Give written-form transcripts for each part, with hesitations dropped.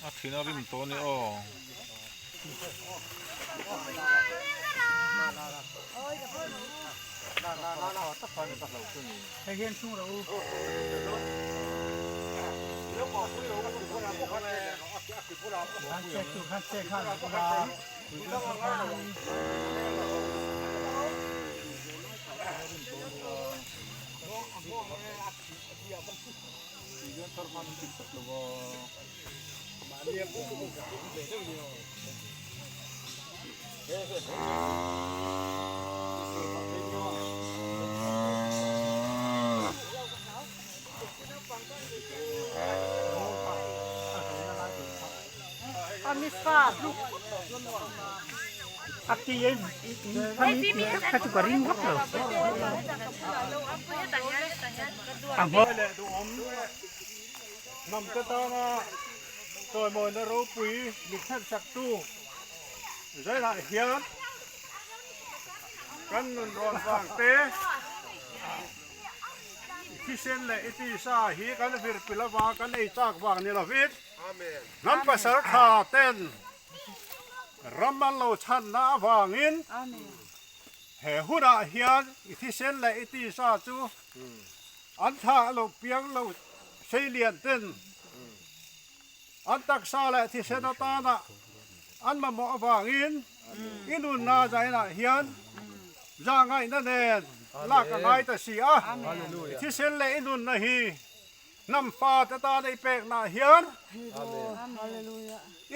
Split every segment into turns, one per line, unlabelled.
A thin a rim tawh a ni aw.
Hnam te tana chawimawina ropui min thlensak tu zailah hian kan nun rawn vang te thisen leh i tisa hi kan virpil avanga kan ei chak vang ni lovin hnam pasal tha ten ram an lo chhanna avangin he hunah hian i thisen leh i tisa chu An thla lo piang lo seilian ten an taksa leh thisen atana an mamawh avangin i nunna zainah hian zahngaihna nen lak a ngai ta si a. I thisen leh i nunna hi hnam fate tana i peknaah hian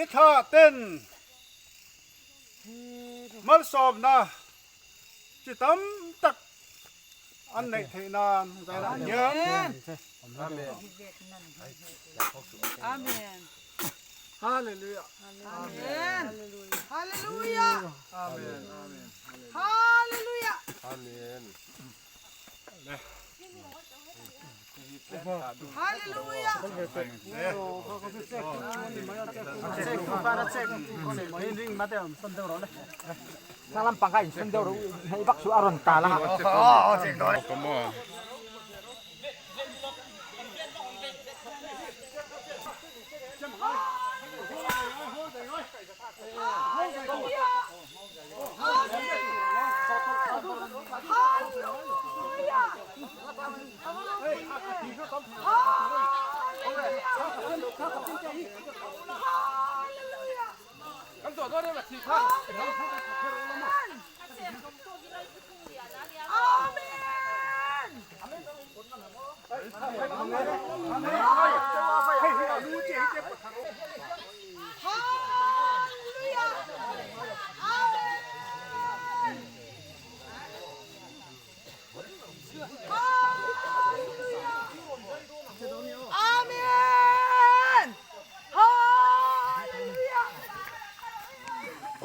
i thla ten malsawmna chi tam tak an neih theih nan zainah hian
Amen.
Hallelujah.
Amen. Hallelujah.
Amen. Amen.
Hallelujah.
Amen.
Hallelujah.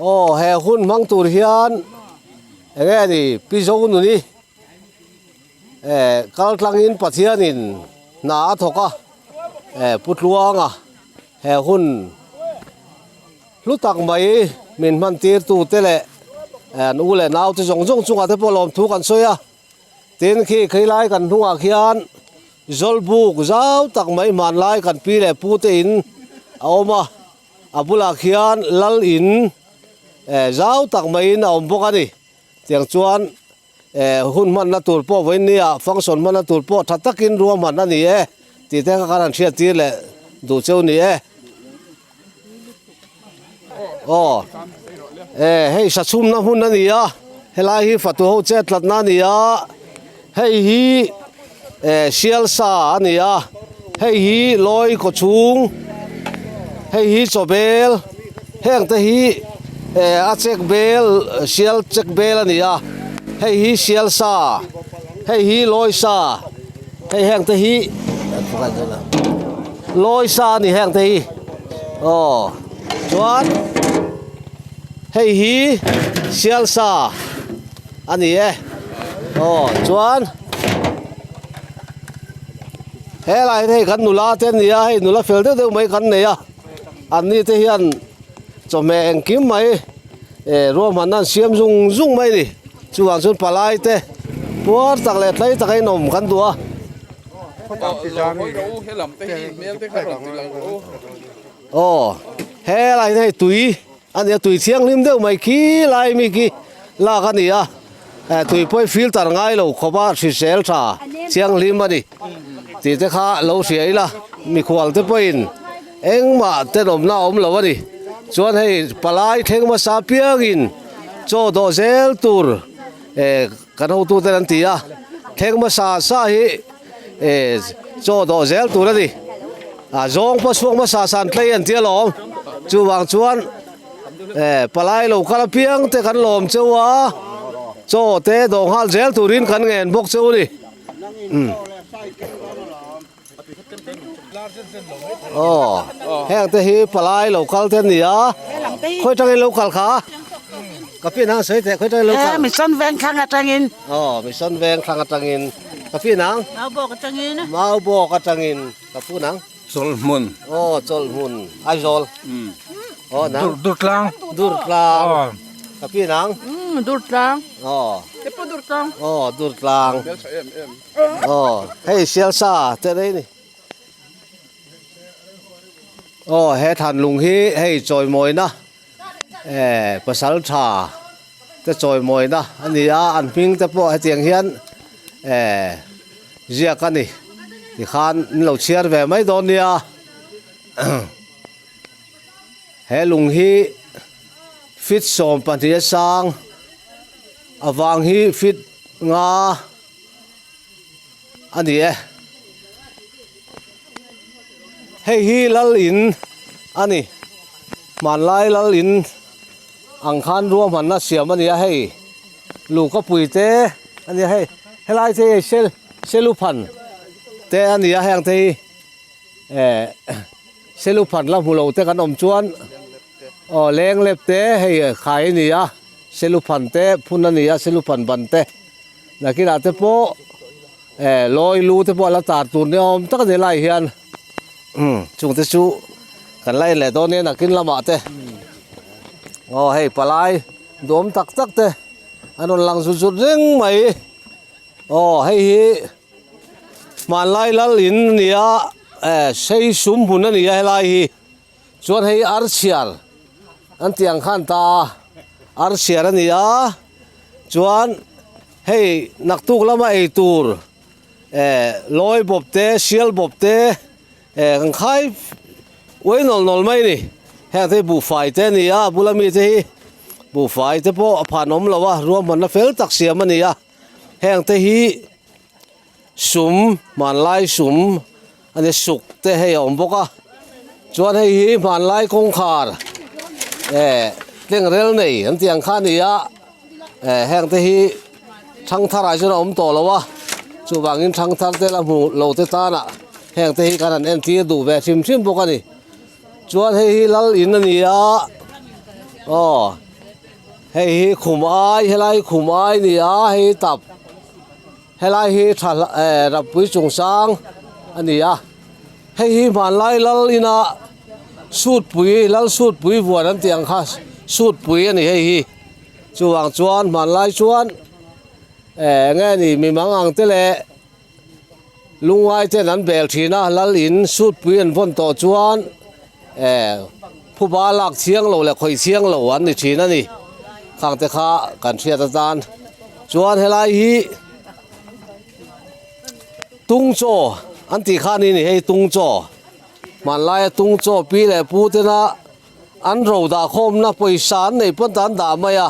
Aw he hun hmang tur hian eng nge ni Pi Zonuni eh kal tlangin Pathianin hna a thawk a eh Pu Tluanga he hun hlu tak mai min hman tir tu te leh an u leh nau te zawng zawng chungah te pawh lawmthu kan sawi a. Tin khi khailai kan hnungah khian Zawlbuk zau tak mai hmanlai kan pi leh pu te in a awm a, a bulah khian lal in eh zau tak maiin a awm bawk a ni. Tiang chuan eh hun hmanna tur pawh vawiin nia function hmanna tur pawh tha takin ruahman a ni e tih te kha kan han hriat tir leh duh cheu ni e. Aw eh hei sachhumna hmun a ni a helai hi fatu ho chet tlatna a ni a hei hi eh sial sa a ni a hei hi lawi kaw chhung hei hi chaw bel heng te hi eh a chek bel sial chek bel a ni a hei hi sial sa hei hi lawi sa hei heng te hi lawi sa a ni heng te hi aw chuan hei hi sial sa a ni e aw chuan helai hian hei kan nula te an ni a hei nula fel deuh deuh mai kan nei a an ni te hian chawhmeh engkim mai eh ruahmanna an siam zung zung mai a ni chuvang chuan palai te puar tak leh tlai taka inawm kan duh a. Aw helai hi hei tui a nia tui thianghlim deuh mai khi lai mi khi lak a ni a eh tui pawh hi filter ngai lo khawp a hrisel tha thianghlim a ni tih te kha lo hria ila mikhual te pawhin engmah tenawmna a awm lo a ni chuan hei palai thleng hmasa piangin chaw dawh zel tur eh kan hotute an ti a thleng hmasa sa hi eh chaw dawh zel tur a ni a zawng pawh chhuak hmasa san tlei an ti alawm chuvang chuan eh palai lo kal apiang te kan lawm cheu a chaw te dawh nghal zel turin kan ngen bawk cheu a ni umm aw heng te hi palai lo kal te an ni a khawi tangin lo kal kha ka pian ang sawi teh khawi tangin lo kal
mission veng thlang atangin
aw mission veng thlang atangin ka pian ang
mau bawk atangin
mau bawk atangin ka pu nang
chawlhmun
aw chawlhmun aizawl aw nang
durtlang
durtlang ka pian ang
durtlang
aw
ka pu durtlang
aw durtlang Aw hei sialsa te rei ni aw he thanlung hi hei chawimawina eh pasal tha te chawimawina a ni a an hming te pawh hetiang hian eh ziak a ni tikhan an lo chhiar ve mai dawn nia he lung hi feet 12 a sang a vang hi feet nga. A ni e. Hei hi lal in a ni. Hmanlai lal in ang khan ruahmanna siam a ni a hei. Luhka pui te a ni a hei. Helai te hi sel seluphan te a ni a heng te hi eh seluphan la hmu lo te kan awm chuan aw lenglep te hei khai a ni a seluphan te phun a ni a seluphan ban te. Nakinah te pawh eh lawi lu te pawh a la tar tur ni awm tak a ni lai hian chung te chu kan la en leh dawn nia nakin lamah te aw hei palai duhawm tak tak te an rawn lang zut zut reng mai aw hei hi hmanlai lal in a ni a eh sei sum hmun a ni a helai hi chuan hei archhiar an tih ang khan ta a archhiar a ni a. Chuan hei naktuk lama ei tur eh lawi bawp te sial bawp te eh kan khai uai nawl nawl mai a ni heng te hi buhfai te a ni a a bula mi te hi buhfai te pawh a phan awm lo a ruahmanna fel tak siam a ni a heng te hi sum hmanlai sum a ni suk te hei a awm bawk a chuan hei hi hmanlai kawngkhar eh tlengrel nei an tih ang kha a ni a eh heng te hi thangthar ah chuan a awm tawh lo a chuvangin thangthar te la hmu lo te tanah heng te hi kan han entir duh ve hrim hrim bawk a ni chuan hei hi lal in a ni a aw hei hi khum ai helai khum ai a ni a hei hi tap. Helai hi tha eh Rappui chungchang a ni a, hei hi hmanlai lal ina sutpui lal sutpui vuan an tih ang kha sutpui a ni hei hi chuvang chuan hmanlai chuan eh eng nge ni mi mang ang te leh lungngai ten an bel thin a lal in sutpui an vawn tawh chuan eh phuba lak thiang lo leh khawih thiang lo an ni thin a ni khang te kha kan hriat atan chuan helai hi tung chaw an tih kha a ni ni hei tung chaw hmanlaia tung chaw pi leh pu tena an ro dah khawmna pawisa an neih pawn tan dah mai a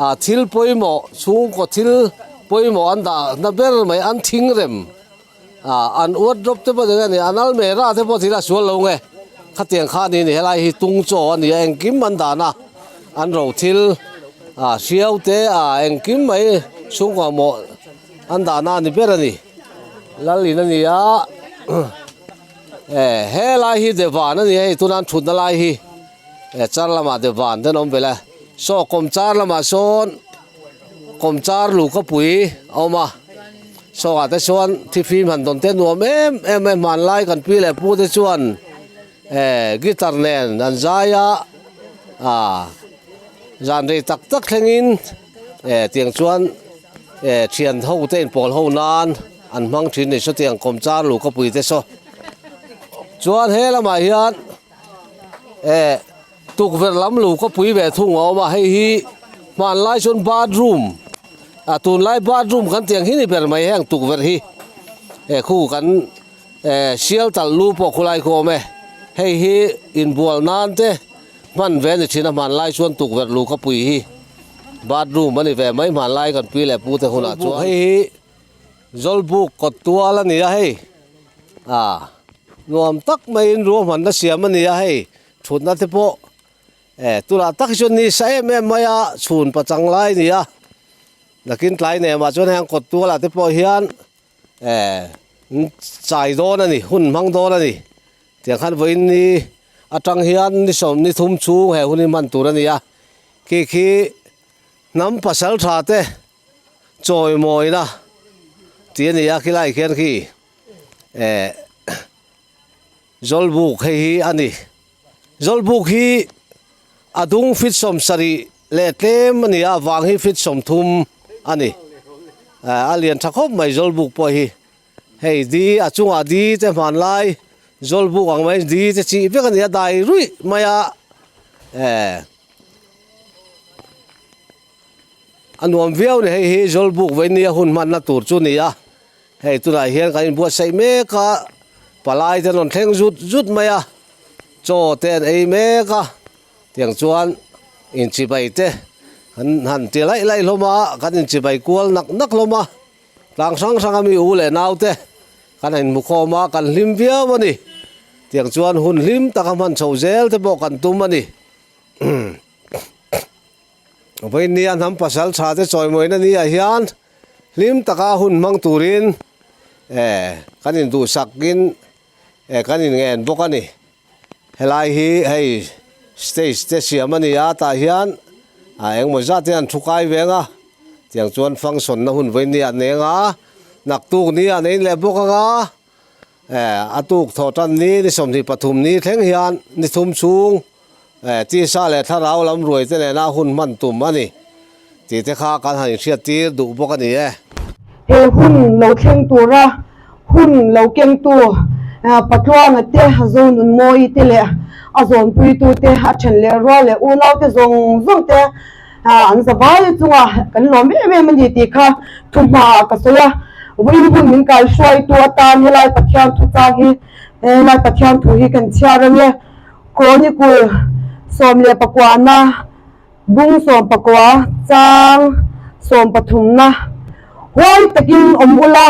ah thil pawimawh chhungkaw thil pawimawh an dahna ber mai an thingrem. Ah an wardrobe te pawh eng nge ni an almera te pawh thil a sual lo nge khatiang kha a ni ni helai hi tung chaw a ni a engkim an dan a an ro thil ah hriau te ah engkim mai chhungkua mawh an dahna a ni ber a ni lal in a ni a eh helai hi devan a ni a hei tuna an thutna lai hi eh char lamah devan te an awm belh a saw kawmchar lamah sawn. Kawmchar luhkapui a awm a sawngah te chuan thifim han dawn te nuam em em a hmanlai kan pi leh pu te chuan eh guitar nen an zai a ah zan rei tak tak thlengin eh tiang chuan eh thian ho te inpawl ho nan. an hmang thin ni sawtiang kawmchar luh ka pui te saw chuan he lamah hian eh tukverh lam luh ka pui ve thung a awm a hei hi hmanlai chuan bathroom a tunlai bathroom kan tih ang hi ni ber mai heng tukverh hi eh khu kan eh sial talh lu pawh khulai khu a awm e hei hi inbual nan te hman ve a ni thin a hmanlai chuan tukverh luh ka pui hi bathroom a ni ve mai hmanlai kan pi leh pu te hunah chuan hei hi Zawlbuk kawt tual a ni a hei ah nuam tak maiin ruahmanna siam a ni a hei thutna te pawh eh tunah tak hi chuan ni sa em em mai a chhun pachang lai a ni a nakin tlai nemah chuan heng kawt tualah te pawh hian eh chai dawn a ni hun hmang dawn a ni tiang khan vawiin ni atang hian ni sawm ni thum chhung he hun hi hman tur a ni a khi khi hnam pasal tha te chawimawina tih a ni a khilai khian khi eh Zawlbuk hei hi a ni. Zawlbuk hi a dung fit 70 leh tlem a ni a, vang hi fit 30 a ni. A lian tha khawp mai Zawlbuk pawh hi. Hei di a chungah di te hmanlai Zawlbuk ang mai di te chih vek a ni a, dai ruih mai a. Eh. A nuam viau ni hei hi Zawlbuk veinia hun hmanna tur chu ni a. Hei tunah hian kan inbuatsaih mek a, palai te an rawn thleng zut zut mai a, chaw te an ei mek a, tiang chuan inchibai te an han ti laih laih hlawm a, kan inchibai kual nak nak hlawm a, tlang hrang hrang a mi u leh nau te kan han inhmu khawm a, kan hlim viau a ni, tiang chuan hun hlim taka hman chho zel te pawh kan tum a ni. Vawinia hnam pasal tha te chawimawina ni ah hian hlim taka hun hmang turin eh kan induhsak in eh kan inngen bawk a ni. Helai hi hei stage te siam a ni a tah hian ah engmaw zat hian an thu kai veng a tiang chuan function na hun vawinia an eng a naktuk ni ah an ein leh bawk ang a eh a tuk thawh tan ni ni 23 ni thleng hian ni thum chhung. Eh, tisa leh thlarau lam ruai te nena hun hman tum a ni tih te kha kan han inhriattir duh bawk a ni e.
He hun lo thleng tura hun lo kengtu Patluanga te, Zonunmawii te leh a zawnpuitu te, a then leh rual leh unaute zawng zawng te an zavai chunga kan lawm em em a ni tih kha thuhmaah ka sawi a. Vawiin hun min kaihruaitu atan helai Pathian thuchang hi, helai Pathian thu hi kan chhiar ang e. Chronicle 19 na bung 19 chang 13 na huai takin awm ula,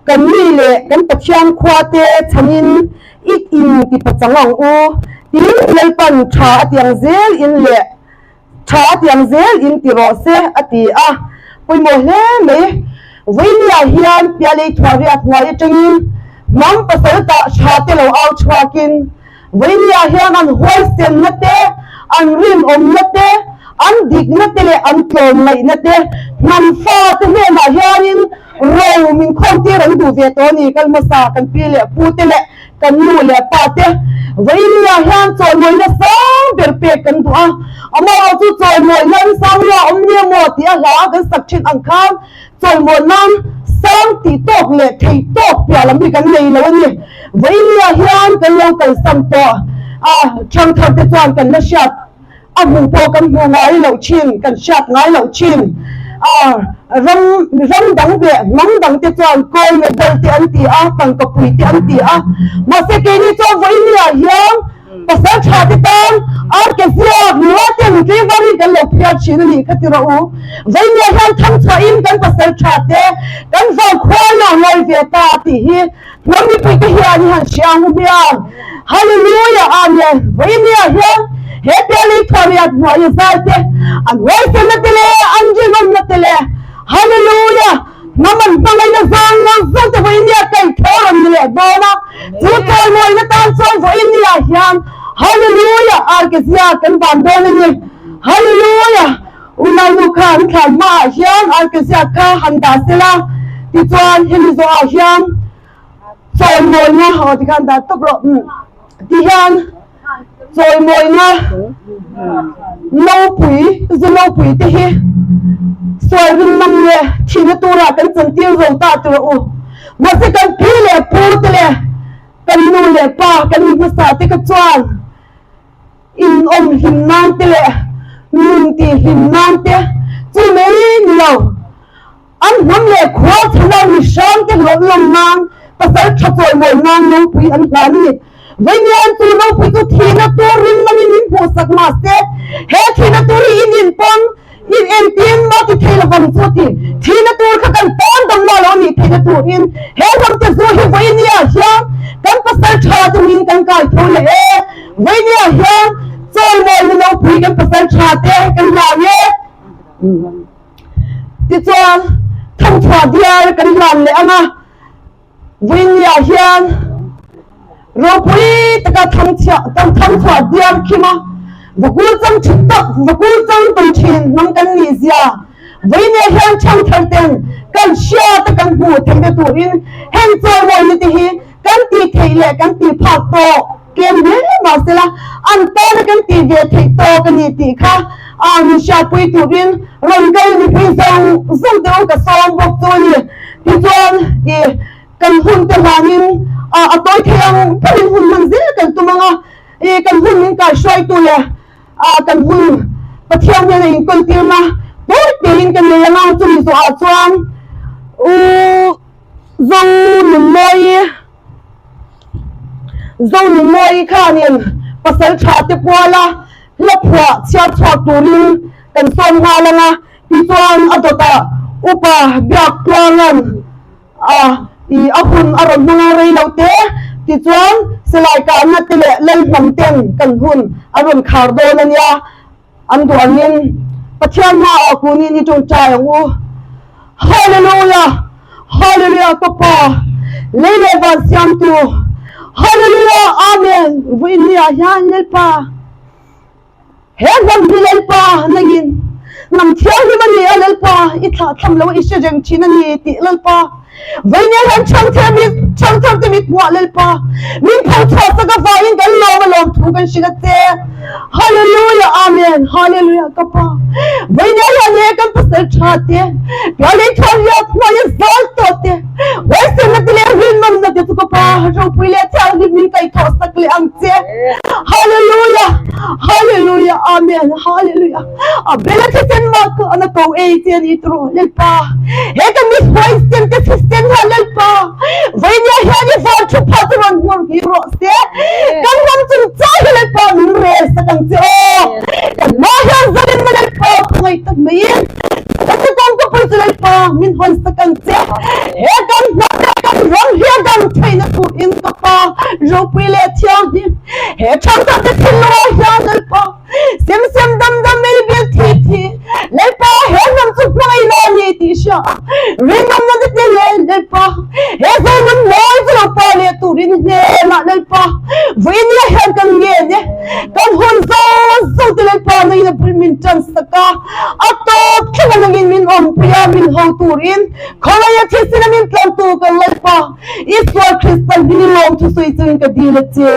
kan mi leh kan Pathian khua te chhanin i in ti pachang ang u, tin Lalpan tha a tiang zel in leh Tha a tiang zel in ti rawh se a ti a, pawimawh hle mai. Vawinia hian Pialei Thuahriat hnuai atangin hnam pasal tah tha te lo au chhuakin Vawinia hian an huaisenna te, an rinawmna te, an dikna te leh an tlawmngaihna te hnam fa te hnenah hianin ro min khawmtir an duh ve tawh a ni. Kal hmasa kan pi leh pu te leh Kan nu leh pa te Vawinia hian chawimawina sang ber pek kan duh a, amaherawh chu chawimawina in sang ria awm nia maw tih a hla a kan sak thin ang khan chawimawina sang tih tawk leh thei tawk piah lam hi kan nei lo a ni. Vawinia hian kan lo kalsan tawh a, thangthar te chuan kan la hriat A hmuh pawh kan hmuh ngai loh thin, kan hriat ngai loh thin. A ram ram dang leh hnam dang te chuan kawl medal te an ti a, tangka pui te an ti a. Mahse keini chuan vawinia hian pasal tha te tan ar ke ziak nula ten tleivarin kan lo phiar thin a nih kha ti rawh u. Vawinia hian thangchhuahin kan pasal tha te kan vangkhuaina ngawi ve ta tih hi Hnam mipui te hian i han hria ang u hmiang. Hallelujah Amen. Vawinia hian he Pialei Thuahriat hnuai i zai te an huaisenna te leh an rinawmna te leh Hallelujah hnam an hmangaihna zawng zawng zawng te vawinia kaih tho rawn ni leh dawn a. Chu chawimawina tan chuan vawinia hian Hallelujah Arkezia kan van dawn a ni. Hallelujah Unaunu kha an thlan hmaah hian arkezia kha han dah sela, tichuan hemi zawhah hian chawimawina aw tikhan dah tawp rawh ti hian chawimawina nopui zu nopui te hi sawi rin lam leh thihna turah kan chantir zo ta tur a u. Mahse kan pi leh pu te leh kan nu leh pa kan mi hmasa te kha chuan in awm hlim nan te leh nun tih hlim nan te chu mai ni lo. An hnam leh khua chhana mi hrang te hlawh lawm nan pasal tha chawimawi nan ropui an hlan a ni. Vawiin chu ropui chu thihna tur rinnamin min hmuhsak mah se, he thihna tur hi in inpawn, in entin mah ti thei lovang chu a ti. Thihna tur kha kan tan damna lo nih theihna turin he hnam te zu hi vawinia hian kan pasal tha te min kan kai tho leh e. Vawinia hian chawimawina ropui kan pasal tha te kan hlan e. Tichuan, thangchhuah dial kan hlan leh ang a, Vawinia hian ropui taka thangchhuah dial khim a, vakul chang thin tak, vakul chang tum thin hnam kan nih zia Vawinia hian thangthar ten kan hriat a kan hmuh theihna turin heng chawimawi te hi kan tih theih leh kan tih phak tawh Tlem hle mahsela an tana kan tih ve theih tawk a ni tih kha a min hriatpui turin rawn kal mipui zawng zawng te u ka sawm bawk chu a ni. Tichuan i kan hun te hlanin a a tawi thei ang berin hun hman zel kan tum ang a, i kan hun min kaihruaitu leh a kan hun Pathian hian a inkawntirna tawi tein ka nei ang a, chumi zawhah chuan u Zonunmawii Zonunmawii khanin pasal tha te puala hla phuah chhiar chhuak turin kan sawm nghal ang a, tichuan a dawtah Upa Biaktluanga'n a ih a hun a rawn hmang a rei lo te, tichuan silai kahna te leh Lalhnam ten kan hun a rawn khar dawn a nia. An duh angin Pathian hmaah kunin i tawngtai ang u. Hallelujah! Hallelujah! Ka Pa, lei leh van siamtu. Hallelujah! Amen! Vawiin ni ah hian Lalpa, he hnam hi Lalpa nangin hnam thianghlim a ni a Lalpa, i thlahthlam lo a i hre reng thin a ni tih Lalpa, Vawiin hian chhangthar mi chhangthar te mit hmuah Lalpa min pho chhuah sak avangin kan lawm a lawm thu kan hrilh a che. Hallelujah Amen Hallelujah ka pa Vawiin hian he kan pasal tha te pialei thar riak hnuai a zal tawh te huaisenna te leh rinawmna te chu ka pa ropui leh thianghlim min kaihthawh sak leh ang che. Hallelujah Hallelujah Amen Hallelujah A bela thisen mah ka ana ko ei che ani tawh Lalpa. He ka mi huaisen te thisen ha Lalpa. Vainia hian i van thu pha chu rawn hmur hi rawh se. Kan ram chung chau hi Lalpa min rel sak ang che aw. Kan hma hian zalin na Lalpa khawngaih tak mai in. Kan ka kawng ka pui chu Lalpa min hawn sak ang che. He kan hma leh kan ram hi a dam theihna tur in ka pa ropui leh thianghlim. He thangthar te thinlungah hian Lalpa. Sem sem dam dam ei bil thi thi Lalpa he hnam chu hmangaih lo a ni tih hria a rinawmna te te leh Lalpa he zonun mawi chu lo pa leh turin hnenah Lalpa vawiin nia hian kan ngen e kan hun zawng zawng te Lalpa nangin a bul min tan sak a a tawp thleng a nangin min awmpui a min ho turin khawlaia thisen a min tlantu kan Lalpa Isua Krista hmingin lawmthusawi chungin ka dil a che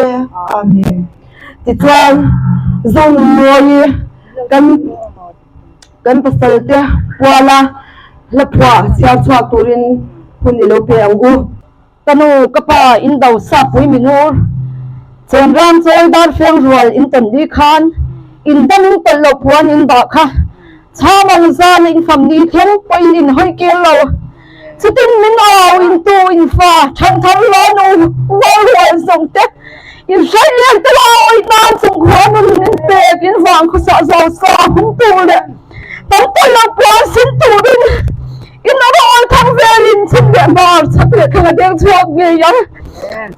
Amen. Tichuan Zonunmawii kan kan pasal te puala hla phuah chhiar chhuak turin hun i lo pe ang u.
Ka nu, ka pa in do sapui minur Chenram chawi dar feng rual in tawn ni khan in dam in tawlh loh puan in dah kha chham ang zan in fam ni thleng pawh in in hawi kir lo. Chutin min au in tu in fa thangthar lo nu rual rual zawng te in hrai lian te la awi nan chung khua nun min pek in vang khawsah zo sa hung tur leh tam tel lo puan sin turin in a rawl thang vel in chhun leh hmar chhak leh thlang a deng chhuak ngei ang.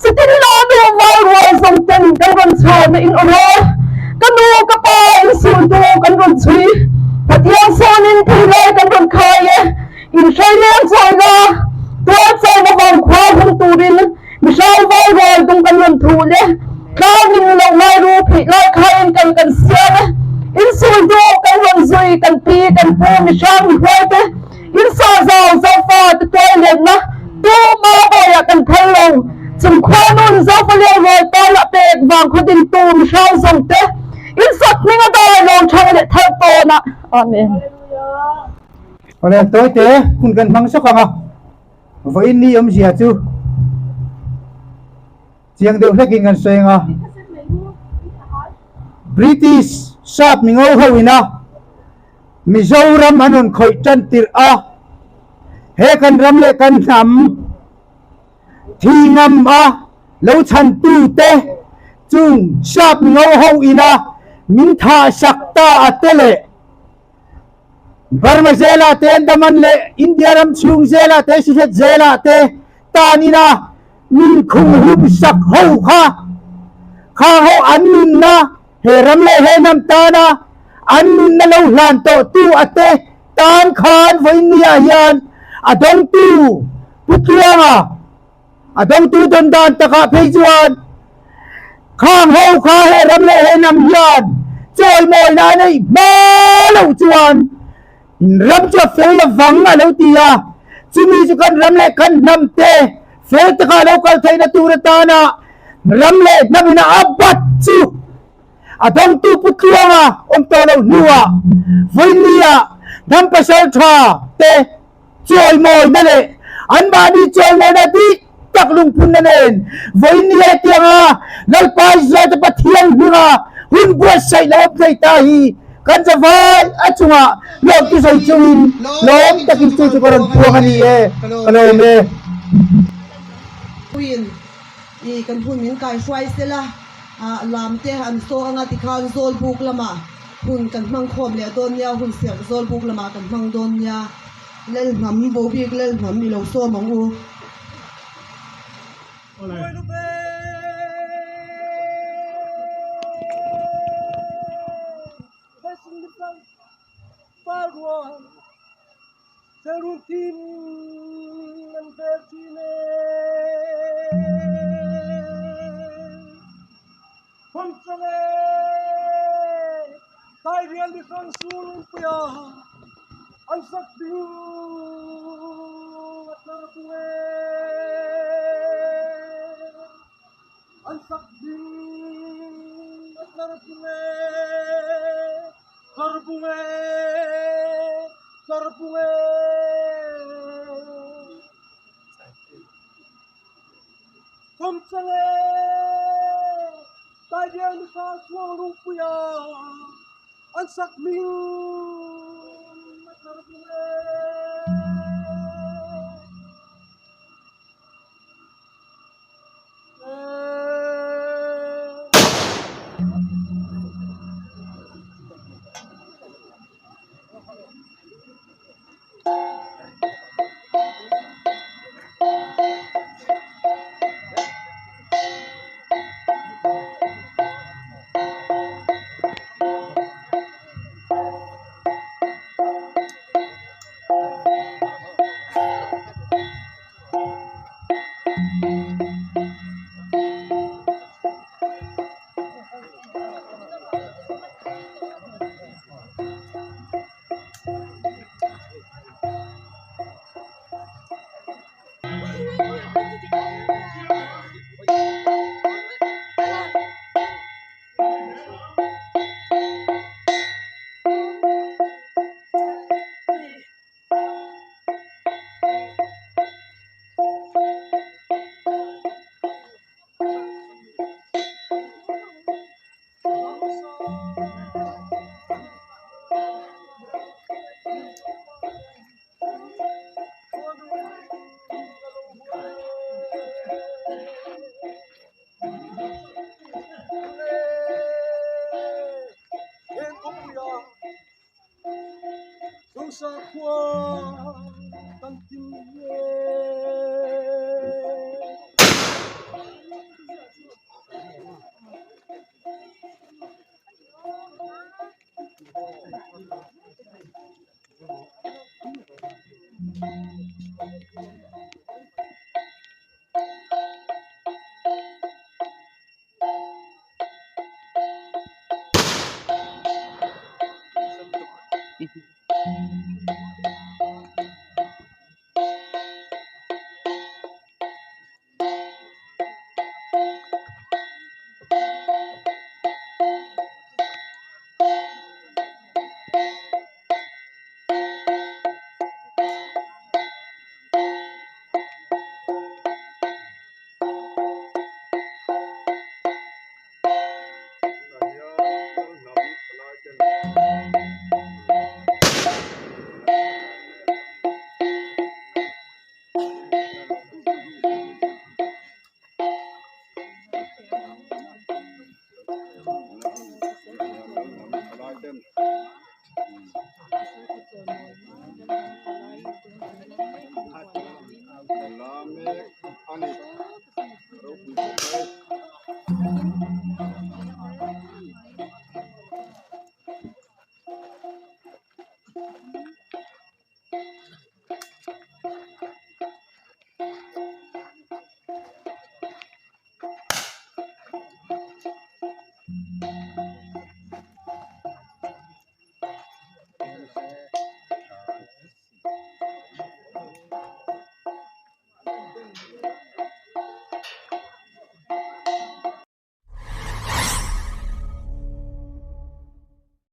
Chutin lo nu rual rual zawng ten kan rawn chhuahna in aw rawl ka nu ka pa in suh tu kan rawn chhui Pathian sawn in phei lai kan rawn khai e. Inhraileng chawina tuar chawina vang khua hung turin mihrang vai rual dung kan rawn thu le tlang in lo ngai ru pheih lai kha in kan kan siam e. Insul hnu kan rawn zui kan pi kan pu mihrang mihuai te in sa zau zofa te tuai lenna tu ma bawiah kan phal lo chung khua nun zofa leng rual pa lah pek vang khaw din tu mihrang zawng te in sak hming a dai lawm thang leh thar tawn ah. Amen.
Awle, tawite hun kan hmang sawk ang a. Vawiin ni awmzia chu chiang deuh hlekin kan sawi ang a. British sap mingo ho ina Mizoram an rawn khawih tan tirh a, he kan ram leh kan hnam thi ngam a lo chhantu te chung sap mingo ho ina min thah sak ta a te leh Burma zela te Andaman leh India ram chhung zela te Sylhet zela te tan ina min khung hlum sak ho kha kha ho an nunna he ram leh he hnam tana an nunna lo hlan tawh tu a te tan khan vawinia hian a dawngtu Pu Tluanga a dawngtu dawn dan takah phei chuan khang ho kha he ram leh he hnam hian chawimawina a neih hma loh chuan ram chu a fel lovang a lo ti a, chumi chu kan ram leh kan hnam te fel taka lo kal theihna tur atana ram leh hnam ina a bat chu a dawngtu Pu Tluanga awm tawh loh hnuah vawinia hnam pasal tha te chawimawina leh anmahni chawimawina dik tak lungphunna nen vawinia tianga Lalpa Israel-te Pathian hminga hun buatsaih lo awm thei ta hi kan zavai a chungah lawm chu sawi chungin lawm takin chu chu ka rawn puang a ni e, ka lawm e.
Puiin i kan hun min kaihruai sela lam te an saw anga tikhan Zawlbuk lamah Hun kan hmang khawm leh dawn nia, hun serh zawl buk lamah kan hmang dawn nia. Lalhnam, Bobik Lalhnam i lo sawm ang u.
atangin.